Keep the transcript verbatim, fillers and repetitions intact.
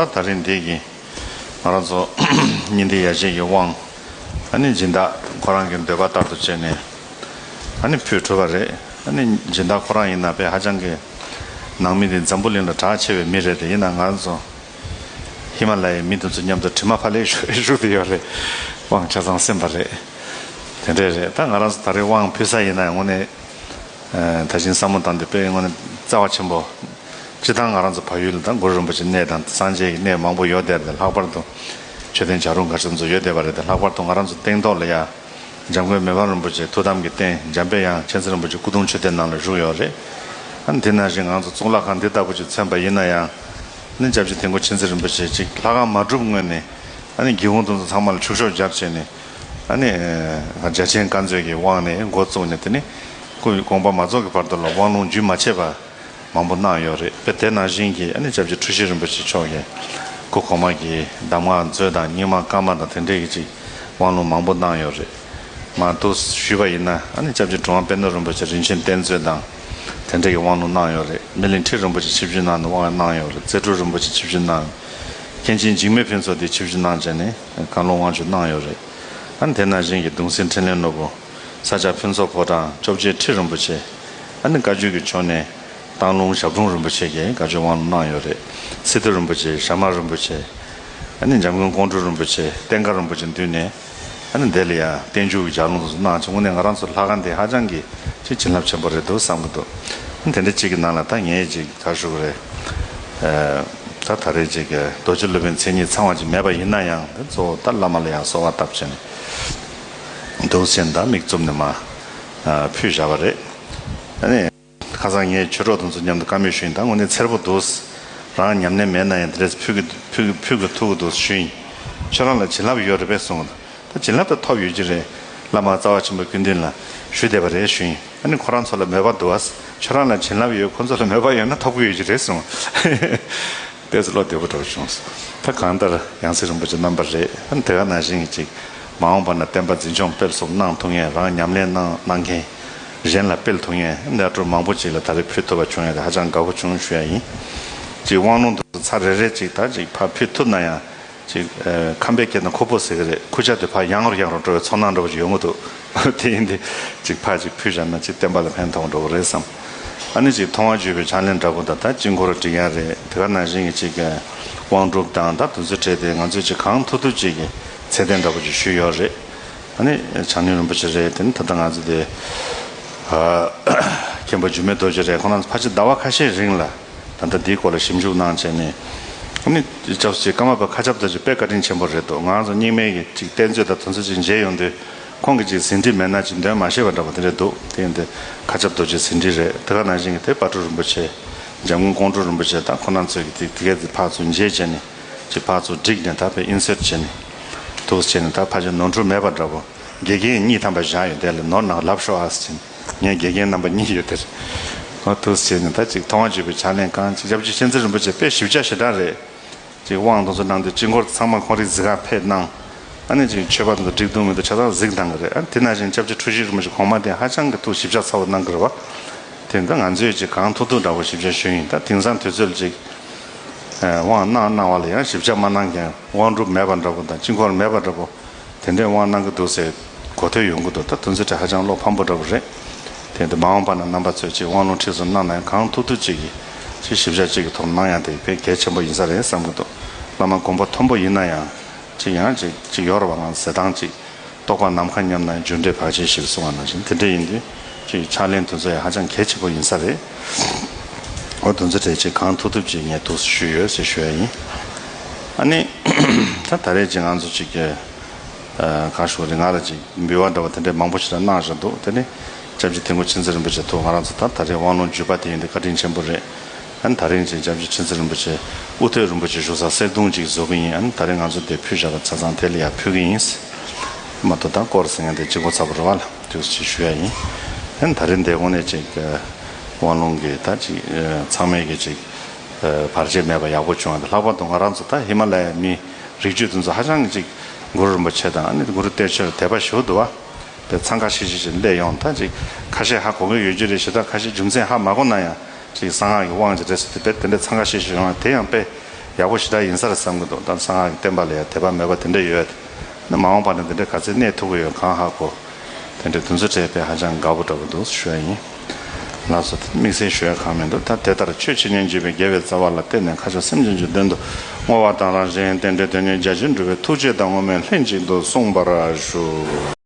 ད་ད་རིང་འདི་གི་ང་རང་ཚོ་སྙིང་ཐིག་ཡ་བྱེད་ཀྱི་དབང་། ཨ་ནི་སྦྱིན་བདག་ཁོ་རང་གི་འདོད་པ་ལྟར་དུ་བྱས་ནས་ཨ་ནི་ཕུལ་ཐུབ་པ་རེད། ཨ་ནི་སྦྱིན་བདག་ཁོ་རང་ཡིན་ན་དཔེ་ཧ་ཅང་གི་ནང་མི་དེ་འཛམ་བུ་གླིང་ལ་གྲགས་ཆེ་བའི་མི་རེད་དེ། ཡིན་ན་ང་རང་ཚོ་ཧི་མ་ལ་ཡའི་མི་དེ་ཚོ་མཉམ་དུ་དྲི་མ་ཕ་ལས་བཞུགས་བསྡད་ཡོད་རེད། དབང་ཆ་ཚང་ཟིན་པ་རེད། དེ་འདྲས་རེད། ད་ང་རང་ཚོ་ད་རེས་དབང་ཕུལ་ས་ཡིན་ན་དངོས་གནས་ད་བཞིན་བསམ་བློ་བཏང་དུས་དཔེ་དངོས་གནས་རྩ་བ་ཆེན་པོ། སྤྱིར་བཏང་ང་རང་ཚོ་བལ་ཡུལ་ལ་ད་གུ་རུ་རིན་པོ་ཆེ་གནས་དང་སངས་རྒྱས་ཀྱི་གནས་མང་པོ་ཡོད་དེ་རེད། ལྷག་པར་དུ་མཆོད་རྟེན་བྱ་རུང་དགའ་ཚལ་ཚོ་ཡོད་བསྡད་པ་རེད་དེ། ལྷག་པར་དུ་ང་རང་ཚོ་སྟེང་ཐོག་ལ་ཡ་འཇམ་མགོན་མི་ཕམ་རིན་པོ་ཆེ་ཐུགས་དམ་གྱི་རྟེན་འཇམ་དཔལ་དབྱངས་མཁྱེན་བརྩེ་རིན་པོ་ཆེ་སྐུ་གདུང་མཆོད་རྟེན་ནང་ལ་བཞུགས་ཡོད་རེད། ཨ་ནི་དེ་ནང་བཞིན་ང་ཚོ་གཙུག་ལག་ཁང་འདི་ལྟ་བུ་ཅིག་མཚོན་པ་ཡིན་ན་ཡང་། ཨ་ནི་སྐྱབས་རྗེ་དིལ་མགོ་མཁྱེན་བརྩེ་རིན་པོ་ཆེ་ཅིག་ལྷ་ཁང་མ་གྲུབ་སྔོན་ནས་ཨ་ནི་སྒེའུ་ཁུང་དེ་ཚོ་ཚང་མ་ལ་ཆུ་ཤོག་སྦྱར་བྱས་ནས། ཨ་ནི་རྒྱ་ཆེན་བཀའ་མཛོད་ཀྱི་དབང་ནས་འགོ་བཙུགས་ནས། དེ་ནི་སྐུ་དགོངས་པ་མ་རྫོགས་ཀྱི་བར་དུ་ལ་དབང་ལུང་རྒྱུན་མ་ཆད་པ་མང་པོ་གནང་ཡོད་རེད། དཔེ་དེ་ནང་བཞིན་གྱི་ཨ་ནི་སྐྱབས་རྗེ་འཁྲུལ་ཞིག་རིན་པོ་ཆེ་མཆོག་གིས་སྐུ་གོང་མ་གི་གདམས་ངག་མཛོད་དང་རྙིང་མ་བཀའ་མ་དང་དེ་འདྲའི་གི་ཅིག་དབང་ལུང་མང་པོ་གནང་ཡོད་རེད། མ་འདུག་ཞུས་པ་ཡིན་ན། ཨ་ནི་སྐྱབས་རྗེ་གྲུབ་དབང་པད་ནོར་རིན་པོ་ཆེ་རིན་ཆེན་གཏེར་མཛོད་དང་དེ་འདྲ་གི་དབང་ལུང་གནང་ཡོད་རེད། སྨིན་གླིང་ཁྲི་རིན་པོ་ཆེ་ཆིབས་བསྒྱུར་གནང་ནས་དབང་གནང་ཡོད་རེད། རྩེ་དྲུག་རིན་པོ་ཆེ་ཆིབས་བསྒྱུར་གནང་། མཁན་ཆེན་འཇིགས་མེད་ཕུན་ཚོགས་དེ་ཆིབས་བསྒྱུར་གནང་བྱས་ནས་བཀའ་ལུང་དབང་ཆོག་གནང་ཡོད་རེད། ཨ་ནི་དེ་ནང་བཞིན་གྱི་གདུང་སྲས་འཕྲིན་ལས་ནོར་བུ་ས་སྐྱ་ཕུན་ཚོགས་ཕོ་བྲང་བཅོ་བརྒྱད་ཁྲི་རིན་པོ་ཆེ། ཨ་ནི་བཀའ་བརྒྱུད་ཀྱི་ཕྱོགས་ནས་སྟག་ལུང་ཞབས་དྲུང་རིན་པོ་ཆེ་གིས་བཀའ་བརྒྱུད་དབང་ལུང་གནང་ཡོད་རེད། སི་ཏུ་རིན་པོ་ཆེ། ཞྭ་དམར་རིན་པོ་ཆེ། ཨ་ནི་འཇམ་མགོན་ཀོང་སྤྲུལ་རིན་པོ་ཆེ། བསྟན་དགའ་རིན་པོ་ཆེ་མདུན་ནས། ཨ་ནི་འདི་ལ་ཡང་བསྟན་འགྱུར་གྱི་ལྗགས་ལུང་དེ་ཚོ་གནང་བྱུང་། དངོས་གནས་ང་རང་ཚོ་ལྷ་ཁང་འདི་ཧ་ཅང་གི་ཅིག་བྱིན་རླབས་ཆེན་པོ་རེད་འདུག་བསམ་གྱི་འདུག། ཨ་ནི་དེ་འདྲ་ཅིག་གི་ནང་ལ་ད་ངས་ཅིག་ག་རེ་ཞུ་དགོས་རེད། ཨ་ད་ད་རེས་ཅིག་གི་རྡོ་རྗེ་སློབ་དཔོན་མཚན་ཉིད་ཚང་བ་ཅིག་མེད་པ་ཡིན་ན་ཡང་། ད་གཙོ་བོ་ད་བླ་མ་ལ་ཡང་གསོལ་བ་བཏབ་བྱས་ནས་འདུག་སེ་ད་མིག་བཙུམ་ནས་མར་ཨ་ཕུལ་བཞག་པ་རེད། ཨ་ནི། ཁ་སང་ངས་ཆོས་གྲོགས་དེ་ཚོ་མཉམ་དུ་བཀའ་མོལ་ཞུས་ཡིན། ད་དངོས་གནས་འཚེར་པོ་འདུག། རང་ཉམས་ལེན་མེད་ན་ཡང་དེ་འདྲས་ཕུལ་གི་ཕུལ་གི་ཕུལ་གི་ཐུབ་ཀྱི་འདུག་ཞུས་ཡིན། ཁྱོད་རང་ལ་བྱིན་རླབས་ཡོད་རེད་པས་གསུངས། ད་བྱིན་རླབས་ད་ཐོབ་ཡོད་ཀྱི་རེད། བླ་མ་རྩ་བ་ཆེན་པོ་སྐུ་མདུན་ལ་ཞུས་བསྡད་པ་རེད་ཞུས་ཡིན། ཨ་ནི་ཁོ་རང་ཚོ་ལ་མོས་པ་འདུག་བ། ཁྱོད་རང་ལ་བྱིན་རླབས་ཡོད། ཁོ་ཚོ་ལ་མོས་པ་ཡོད་ན་ཐོབ་ཀྱི་ཡོད་ཀྱི་རེད་གསུངས། དེ་ཚོ་བློ་བདེ་པོ་འདྲ་བོ་བྱུང་སོང་། ད་གང་ལྟར་ཡང་སྲིད་རིན་པོ་ཆེ་རྣམ་པ་རེད། ཨ་ནི་དེ་ག་ནང་བཞིན་གྱི་ཅིག་མ་འོངས་པ་ན་བསྟན་པ་འཛིན་སྐྱོང་སྤེལ་གསུམ་གནང་ཐུབ་མཁན། རང་ཉམས་ལེན་གནང་གནང་མཁན། གཞན་ལ་སྤེལ་ཐུབ་མཁན་ནད་གྲོགས་མང་པོ་ཅིག་ལ་ད་རེས་ཕུལ་ཐུབ་པ་བྱུང་ཡ་དེ་ཧ་ཅང་དགའ་པོ་བྱུང་ཞུ་ཡ་ཡིན། ཅིག་དབང་ལུང་དེ་ཚོ་ཚར་རེ་རེ་ཅིག་ད་ཅིག་ཕར་ཕུལ་ཐུབ་ན་ཡང་། ཅིག་ཨ་ཁམས་པའི་སྐད་ནང་ཁུ་པོ་ཟེར་གི་རེད། ཁུར་ཆ་དེ་ཕར་ཡང་རུ་ཡང་རུ་འགྲོ་བའི་ཚོར་སྣང་འདྲ་པོ་ཅིག་ཡོང་གི་འདུག། དེ་ཡིན་དུས་ཅིག་ཕར་ཅིག་ཕུལ་བཞག་ན་ཅིག་བསྟན་པ་ལ་ཕན་ཐོགས་འགྲོ་གི་རེད་བསམ། ཨ་ནི་ཅིག་མཐོང་བ་བརྒྱུད་པའི་ཕྱག་ལེན་འདྲ་པོ་དང་། ད་དཀྱིལ་འཁོར་སྒྲིག་ཡ་རེད། དེ་ག་ནང་བཞིན་གྱི་ཅིག་དབང་སྒྲུབ་དང་ད་དེ་ཚོ་འབྲེལ་ཏེ་ང་ཚོས་ཅིག་གང་ཐུབ་ཐུབ་ཅིག་གི་ཚད་ལྡན་འདྲ་པོ་ཅིག་ཞུས་ཡོད་རེད། ཨ་ནི་བྱང་སྙིང་རིན་པོ་ཆེ་རེད། དེ་ནི་ད་ལྟ་ང་ཚོ་དེ་ཨ་མཁན་པོ་འཇིགས་མེད་རྡོ་རྗེ་རེད། ཁོང་རྣམ་ཚོ་ཕལ་ཆེར་ཟླ་བ་ཁ་ཤས་རིང་ལ་ད་ལྟ་འདིའི་སྐོར་ལ་ཞིབ་འཇུག་གནང་བྱས་ནས། ཨ་ནི་སྐྱབས་རྗེ་ཀརྨ་པ་མཁའ་ཁྱབ་རྡོ་རྗེ་དཔེ་བཀའ་དྲིན་ཆེན་པོ་རེད་འདུག། ང་ཚོ་རྙིང་མའི་གི་ཅིག་བསྟན་བཅོས་དང་དེ་ཚོ་ཅིག་མཇལ་ཡོང་དུས། ཁོང་གི་ཅིག་ཟིན་བྲིས་མེད་ན་ཅིག་འདོན་མ་ཤེས་པ་འདྲ་པོ་དེ་འདྲ་འདུག། དེ་ཡིན་དུས་མཁའ་ཁྱབ་རྡོ་རྗེའི་ཟིན་བྲིས་རེད། དེ་ག་ནང་བཞིན་གྱི་དེ་དཔལ་སྤྲུལ་རིན་པོ་ཆེ། འཇམ་མགོན་ཀོང་སྤྲུལ་རིན་པོ་ཆེ་དང་ཁོང་རྣམ་ཚོས་ཀྱི་དེ་དེ་གས་དེ་ཕར་ཚུར་མཇལ་བྱས་ནས། ཅིག་ཕར་ཚུར་བསྒྲིགས་ནས་ད་དཔེ་ཨིན་སརཊ་བྱས་ནས། འདུག་བྱས་ནས་ད་ཕལ་ཆེར་ནོར་འཁྲུལ་མེད་པ་འདྲ་པོ། དགེ་རྒན་གཉིས་ཐམ་པ་བཞག་ཡོད། དེ་ལ་ནོར་ན་ལབ་ཤོག་ཨ་ཟེར་བྱས་ནས། ངའི་དགེ་རྒན་རྣམ་པ་གཉིས་ཡོད་དེར། འོ་འདུག་བྱས་ནས་ད་ཅིག་མཐོང་བ་བརྒྱུད་པའི་ཕྱག་ལེན་གང་ཅིག་སྐྱབས་རྗེ་མཁྱེན་བརྩེ་རིན་པོ་ཆེ་དཔེ་ཞིབ་ཆ་ཞེ་དྲག་རེད། ཅིག་དབང་དེ་ཚོ་གནང་དུས་དཀྱིལ་འཁོར་ཚང་མ་ཁོང་རའི་གཟིགས་ག་ཕེབས་གནང་། ཨ་ནི་ཅིག་མཆོད་པ་དེ་ཚོ་སྒྲིག་འདུག་མི་འདུག་ཆ་ཚང་གཟིགས་གནང་གི་རེད། ཨ་ནི་དེ་ནང་བཞིན་སྐྱབས་རྗེ་འཁྲུལ་ཞིག་རིན་པོ་ཆེ་གོང་མ་དེ་ཧ་ཅང་གི་ཐུགས་ཞིབ་ཆ་ཚ་པོ་གནང་གི་རེད་བ། དེ་འདྲ་ང་ཚོས་ཅིག་གང་ཐུབ་ཐུབ་འདྲ་པོ་ཞིབ་ཆ་ཞུས་ཡིན། ད་དེང་སང་དུས་ཚོད་ལ་ཅིག་དབང་གནང་གནང་བ་ལ་ཡང་ཞིབ་ཆ་མ་གནང་མཁན། དབང་སྒྲུབ་མེད་པ་འདྲ་པོ་དང་དཀྱིལ་འཁོར་མེད་པ་འདྲ་པོ། དེ་འདྲའི་དབང་གནང་གི་འདུག་ཟེར་གོ་ཐོས་ཡོང་གི་འདུག། ད་དོན་ཚན་དེ་ཧ་ཅང་བློ་ཕམ་པོ་འདྲ་པོ་རེད། དེ་འདི་མ་འོངས་པ་ན་རྣམ་པ་ཚོས་ཅིག་དབང་ལུང་ཁྲིད་གསུམ་གནང་ན་ཡང་གང་ཐུབ་ཐུབ་ཅིག་གིས་ཅིག་ཞིབ་ཆ་ཅིག་གི་ཐོག་གནང་ཡ་དེ་དཔེ་གལ་ཆེན་པོ་ཡིན་ས་རེད་བསམ་གི་འདུག། བླ་མ་དགོངས་པ་མཐོན་པོ་ཡིན་ན་ཡང་ཅིག་ཡང་ཅིག་ཅིག་ཡོ་རོབ་པ་ནང་ཟེར་སྟངས་ཅིག། རྟོགས་པ་ནམ་མཁའ་མཉམ་ན་རྒྱུ་འབྲས་བར་ཆད་ཞི་གསུང་བ་ནང་བཞིན། དེ་འདྲ་ཡིན་དུས་ཅིག་ཕྱག་ལེན་དེ་ཚོ་ཡང་ཧ་ཅང་གལ་ཆེན་པོ་ཡིན་ས་རེད། འོ་དེ་ཚོ་གྲས་ཅིག་གང་ཐུབ་ཐུབ་ཅིག་ངས་འདུག་ཞུས་ཡོད་ཟེར་ཞུ་ཡ་ཡིན། ཨ་ནི་ད་ད་རེས་ཅིག་ང་ཚོ་ཅིག་གི་ཨ་ག་ཞུ་རེད། ང་ལ་ཅིག་འབུལ་བ་འདྲ་བ་དེ་འདྲས་མང་པོ་ཞིག་ལ་གནང་བཞག་འདུག། དེ་ནི་སྐྱབས་རྗེ་དིལ་མགོ་མཁྱེན་བརྩེ་རིན་པོ་ཆེ་ཐུགས། ང་རང་ཚོ་ད་ད་རེས་དབང་ལུང་བརྒྱུད་པ་དེ་ཡིན་དུས་བཀའ་དྲིན་ཆེན་པོ་རེད། ཨ་ནི་ད་རིང་ཅིག་སྐྱབས་རྗེ་མཁྱེན་བརྩེ་རིན་པོ་ཆེ་དབུ་ཐོད་རིན་པོ་ཆེ་བཞུགས་ས་གསེར་གདུང་ཅིག་བཟོ་གི་ཡིན། ཨ་ནི་ད་རིང་ང་ཚོ་དེ་ཕུལ་བཞག་པ་ཆ་ཚང་དེ་ལ་ཡང་ཕུལ་གི་ཡིན། མ་གཏོགས་ད་སྐོར་ཟེར་མཁན་དེ་གཅིག་པོ་ཚ་པོ་རེད་བ། ལ་ཐུགས་རྗེ་ཆེ་ཞུ་ཡ་ཡིན། ཨ་ནི་ད་རིང་དེ་དངོས་གནས་ཅིག་དབང་ལུང་གི་ད་ཅིག་ཚང་མས་ཀྱི་ཅིག་བར་ཆད་མེད་པ་ཡག་པོ་བྱུང་བ་དང་། ལྷག་པར་དུ་ང་རང་ཚོ་ད་ཧི་མ་ལ་ཡའི་མི་རིགས་རྒྱུད་དེ་ཚོ་ཧ་ཅང་གི་ཅིག་གུ་རུ་རིན་པོ་ཆེ་དང་ཨ་ནི་གུ་རུ་གཏེར་ཆོས་ལ་དད་པ་ཞེ་པོ་འདུག་བ། དཔེ་འཚང་ཁ་ཤིག་ཤིག་ཅིག་སླེབས་ཡོང་། ད་ཅིག་ཁ་ཤས་ཧ་གོ་གི་ཡོད་རྒྱུ་རེད། ཞེ་དྲག་ཁ་ཤས་རྒྱུ་མཚན་ཧ་མ་གོ་ན་ཡང་ཅིག་གསང་སྔགས་ཀྱི་དབང་ཅིག་རེད་ཟེར་དུས་དཔེ་དེ་འདྲ་འཚང་ཁ་ཤིག་ཤིག་ཡོང་བ་དེ་ཡང་དཔེ་ ཡག་པོ་ཞེ་དྲག་ཡིན་ས་རེད་བསམ་གྱི་འདུག་ད་གསང་སྔགས་ཀྱི་བསྟན་པ་ལ་ཡང་དད་པ་མེད་པ་དེ་འདྲ་ཡོད། ནི་མ་འོངས་པ་ན་དེ་འདྲ་ག་ཚད་གནས་ཐུབ་ཀྱི་ཡོད་གང་ཧ་གོ། དེ་འདྲ་དུས་ཚོད་སྤྲད་པས་ཧ་ཅང་དགའ་པོ་འདྲ་པོ་འདུག་ཞུ་ཡ་ཡིན། ལགས་སོ། དམིགས་བསལ་ཞུ་ཡ་གང་མི་འདུག་ད་དེ་ལྟར་ཆོས་བྱེད་ཉན་བྱེད་པའི་དགེ་བའི་རྩ་བ་ལ་བརྟེན་ནས་ཁ་ཕྱོགས་སེམས་ཅན་གྱི་དོན་དུ་བསྔོ་བ་དང་རང་གཞན་རྟེན་འབྲེལ་དོན་གཉེར་རྒྱ་ཆེར་འགྲུབ་པའི་ཐུགས་བསྐྱེད་དང་བསྔོ་སྨོན་ལྷན་ཅིག་ཏུ་གསུངས་པར་ཞུ།